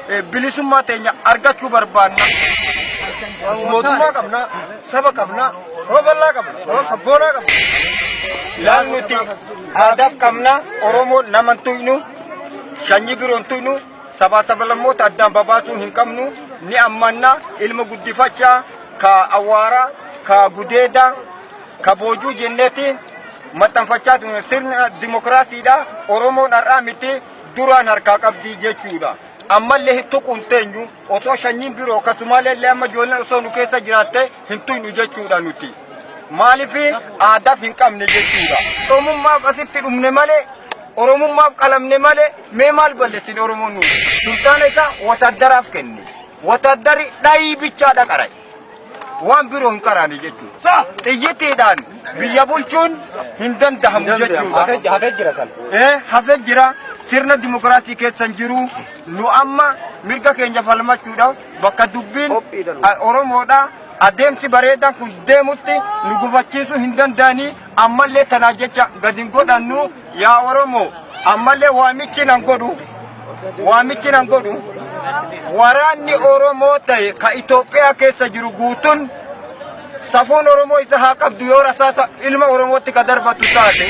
Bilisummaa teenya argachuu barbaanna. Mootummaa qabna, saba qabna, saba bal'aa qabna, saba sabboonaa qabna. Laal nuti aadaaf qabna, Oromoo nama hin tuynu, sanyii biroo hin tuynu, sabaa sabalammoota addaan babaasuu hin qabnu, ni ammanna ilma guddifachaa, ka awwaaraa, ka gudeedaa, ka boojuu jenneeti maxxanfachaa turre. Sirna dimokiraasiidha. Oromoon har'aa miti duraan harkaa qabdii jechuudha. Ammallee hin tuqu hin teenyu osoo sanyiin biroo akkasumallee illee amma ijoolleen osoo nu keessa jiraatte hin tuynu jechuudha nuti. Maaliif aadaaf hin qabne jechuudha. Oromummaaf asitti dhumne malee, Oromummaaf qalamne malee, mee maal balleessine Oromoon nuti? Sultaana isaa wotaaddaraaf kenne. Wotaaddari dhayii bichaadha qara'e. Waan biroo hin qaraane jechuudha. Xiyyitiidhaan biyya bulchuun hin danda'amu jechuudha. Hafee jira san. Hafee jira. Sirna dimokiraasii keessa hin jiru. Nu amma mirga keenya falmachuudhaaf bakka dubbiin Oromoodha. Adeemsi bareedaan kun deemutti nu gufachiisuu hin danda'anii, ammallee tanaa jecha gadi hin godhannu. Yaa Oromoo, ammallee waamichi nan godhu, waamichi nan godhu, waraanni Oromoo ta'e ka Itoophiyaa keessa jiru guutuun safuun Oromoo isa haa qabdu yoo rasaasa ilma Oromootti ka darbatu taate.